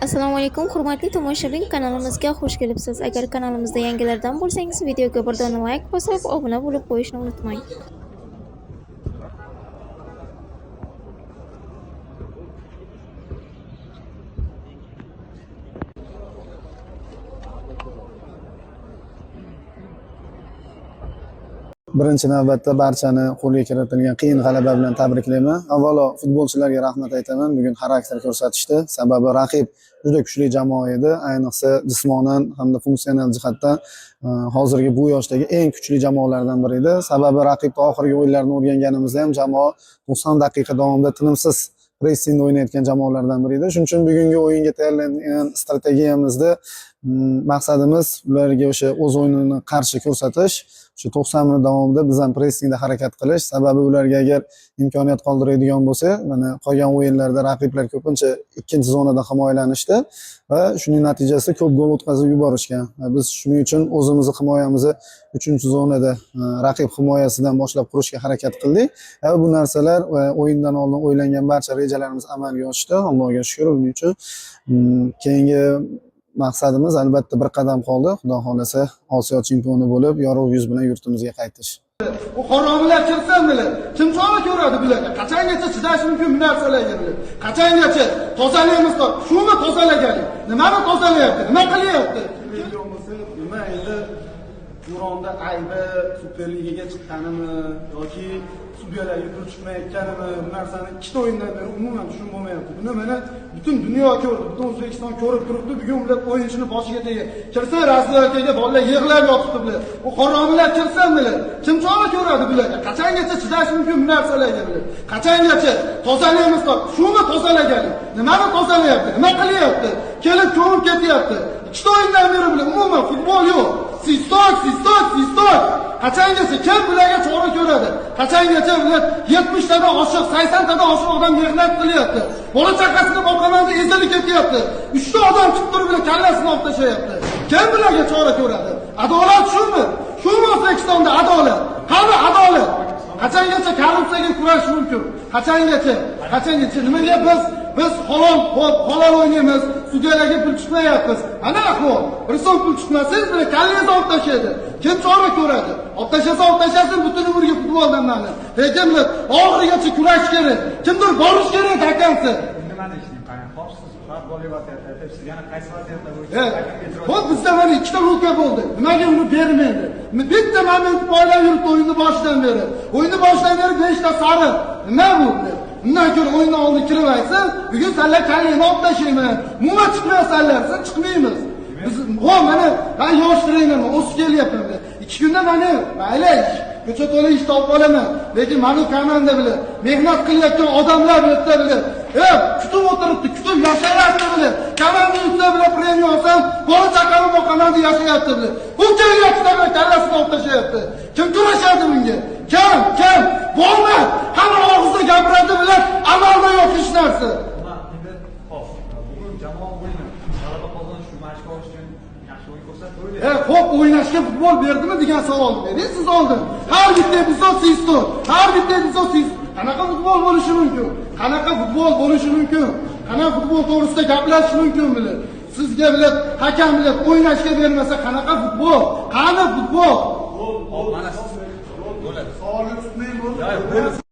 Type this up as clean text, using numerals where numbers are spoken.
Assalomu alaykum, hurmatli tomoshabin, kanalimizga xush kelibsiz. Agar kanalimizda yangilardan bo'lsangiz, videoga bir dona like bosib, obuna bo'lib qo'yishni unutmang. Birinchi navbatda barchani qo'lga kiritilgan qiyin g'alaba bilan tabriklayman. Avvalo futbolchilarga rahmat aytaman. Bugun xarakter ko'rsatishdi. Sababi raqib juda kuchli jamoa edi. Ayniqsa jismonan hamda funksional jihatdan hozirgi bu yoshdagi eng kuchli jamoalardan biri edi. Sababi raqibni oxirgi o'yinlarini o'rganganimizda ham jamoa 90 daqiqa davomida tinimsiz pressingda o'ynayotgan jamoalardan biri edi. Shuning uchun bugungi o'yinga tayyorlangan strategiyamizda maqsadimiz ularga o'sha o'z o'yinini qarshi ko'rsatish, shu 90 minut davomida biz ham pressingda harakat qilish. Sababi ularga agar imkoniyat qoldiradigan bo'lsa, mana qolgan o'yinlarda raqiblar ko'pincha ikkinchi zonada himoyalanishdi va shuning natijasida ko'p gol o'tkazib yuborishgan. Va biz shuning uchun o'zimizni himoyamizni uchinchi zonada raqib himoyasidan boshlab qurishga harakat qildik. Va bu narsalar o'yindan oldin o'ylangan barcha rejalarimiz amalga oshdi. Allohga shukr buning uchun. Keyingi maqsadimiz albatta bir qadam qoldi. Xudo xohlasa Osiyo chempioni bo'lib, yorug' yuz bilan yurtimizga qaytish. Bu haromilar kirsin bular. Kim chora ko'radi bularga? Qachongacha chidash mumkin bu narsalarga bular? Qachongacha tozalaymiz? Shumi tozalaganing? Nimani tozalayapti? Nima qilyapti? Nima endi Duronda aybi Superligaga chiqqanimi yoki sudyalarga pul chiqmayotganimi, bu narsani ikkita o'yindan beri umuman tushunib bo'lmayapti. Buni mana butun dunyo ko'rdi, butun O'zbekiston ko'rib turibdi. Bugun ular o'yinchini boshiga tegdi. Kirsa Rossiyaga bolalar yig'lab yotibdi bular. Bu haromilar kirsin bular. Kim chora ko'radi bularga? Qachongacha chidash mumkin bu narsalarga bular? Qachongacha tozalaymiz? Shumi tozalaganing? Nimani tozalayapti? Nima qilyapti? Kelib ko'mib ketyapti. Ikkita o'yindan beri bular umuman futbol yo'q. Sistok, sistok, sistok. Qachongacha kim bularga chora ko'radi? Qachongacha bular 70 tadan oshiq, 80 tadan oshiq odam mehnat qilyapti. Bola chaqasini boqaman deb ezilib ketyapti. 3 ta odam chiqib turib bular kallasini olib tashlayapti. Kim bularga chora ko'radi? Adolat shumi? Shumi O'zbekistonda adolat? Qani adolat? Qachongacha korrupsiyaga kurash mumkin? Qachongacha? Qachongacha? Nimaga biz halol o'ynaymiz, sudyalarga pul chiqmayapmiz. Ana ahvol. Bir so'm pul chiqmasangiz, bular kallangizni olib tashlaydi. Kim chora ko'radi? Olib tashlasa olib tashlasin butun umrga futboldan mani. Lekin biz oxirigacha kurash kerak. Kimdir borish kerak hakamsi. Nimani ishning qarang, hop, siz futbolli vaziyatda aytyapsiz, yana qaysi vaziyatlar bo'yicha? Hop, bizda mana ikkita ruka bo'ldi. Nimaga uni bermaydi? Bitta moment poylab yuribdi o'yinni boshidan beri. O'yinni boshidan beri 5 ta sariq. Nima bu? Undan ko'ra o'yinni oldin kirib aytsin, bugun sanlar kallangni olib tashlayman. Umuman chiqmaysanlar, siz chiqmaymiz. Biz hop, mana men yosh trenerman, o'sib kelyapman. 2 kunda mana mayli, ko'cha to'la ish topib olaman. Lekin mana komanda bilan mehnat qilayotgan odamlar bu yerda bilan, kutib o'tiribdi, kutib yashayapti bilan. Komanda yutsa bilan premiya olsam, bola chaqamni boqaman deb yashayapti bilan. Bu kelyapti, kallasini olib tashlayapti. Kim kurashadi bunga? Kim? Kim? Borma. Hamma og'izda gapiradi bilan, amalda yo'q hech narsa. Endi hop, bugun jamoa o'yini g'alaba qozonish uchun mashq olish uchun yaxshi o'yin ko'rsatdi o'ylayman. Xo'p, o'ynashga futbol berdimi degan savol bering siz oldin. Har bitta epizod sistor, har bitta epizod sistor. Qanaqa futbol bo'lishi mumkin? Qanaqa futbol bo'lishi mumkin? Qanaqa futbol to'g'risida gaplashish mumkin bular? Sizga bilib, hakam bilib o'ynashga bermasa qanaqa futbol? Qani futbol? Hop, mana siz bo'ladi. Savolga tutmang bo'ldi.